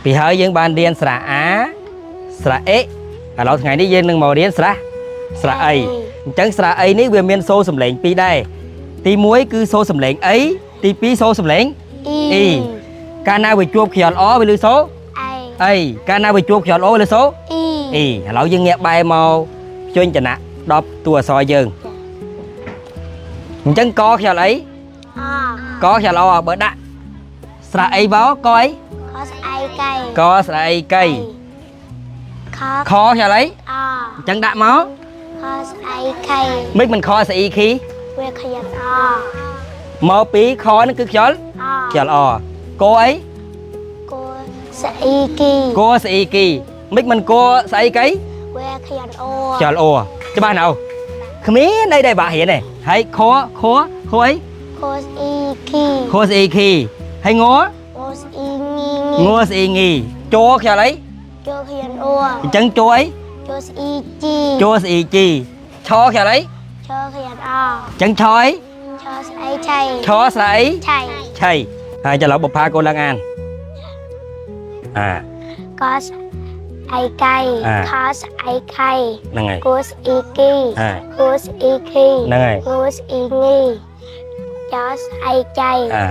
ពីហើយយើងបានរៀនស្រៈអាស្រៈអេឥឡូវថ្ងៃនេះយើងនឹងមករៀនស្រៈស្រៈអីអញ្ចឹងស្រៈអីនេះវាមានសូរសំឡេងពីរដែរទី1គឺសូរសំឡេងអីទី2សូរសំឡេង អ៊ី អ៊ីកាលណាវាជួបខ្យល់អវាលឺសូរ អៃ អីកាលណាវាជួបខ្យល់អូវាលឺសូរ អ៊ី អ៊ីឥឡូវយើងងាកបែរមកជញ្ជនៈ10តួអក្សរយើងអញ្ចឹងកខ្យល់អី អ កខ្យល់អបើដាក់ស្រៈអីមកកអី ខស្អៃកៃ កស្រៈអីកៃ ខ ខខ្យល់អី អ អញ្ចឹងដាក់មក ខស្អៃខៃ មិនមិនខស្អីខី វាខយអ មកពីខហ្នឹងគឺខ្យល់ អ ខ្យល់អកអី កស្អីគី កស្អីគីមិនមិនកស្អីកៃ វាខយអូ ខ្យល់អច្បាស់ណៅគ្មានអីដែលបាក់រៀនទេហើយខខខអី ខស្អីគី ខស្អីខីហើយង ងស្អីងី ងស្អីងីជខ្យល់អី ជខយអូ អញ្ចឹងជអី ជស្អីជី ជស្អីជីឆខ្យល់អី ឆខយអ អញ្ចឹងឆអី ឆស្អីឆៃ ឆស្អី ឆៃ ឆៃហើយចឡោបុប្ផាកូនឡើងអានអា កស្អីកៃខស្អីខៃ ហ្នឹងហើយ គស្អីគី អា គស្អីខី ហ្នឹងហើយ គស្អីងីចស្អីចៃ អា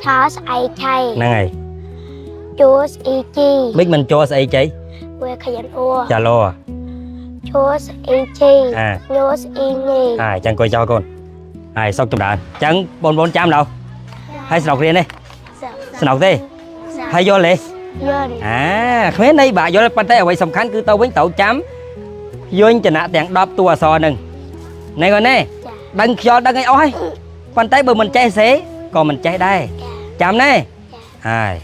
ឆស្អីឆៃ ហ្នឹងហើយ ជួស្អីជី មិនមិនជស្អីចៃ វាខយអូ ចាឡោ ជួស្អីជី អា ញស្អីងី អាអញ្ចឹងអង្គុយចោលកូនហើយសុកចម្រើនអញ្ចឹងបងប្អូនចាំដល់ហើយស្នុករៀនទេសនុកទេហើយយល់ទេ យន់ អាគ្មានន័យបាក់យល់ប៉ុន្តែអ្វីសំខាន់គឺទៅវិញត្រូវចាំយញ្ជនៈទាំង10តួអក្សរហ្នឹងណែកូនណែ ចា ដឹងខ្យល់ដឹងអីអស់ហើយប៉ុន្តែបើមិនចេះសេក៏មិនចេះដែរ ចា ចាំណែហើយ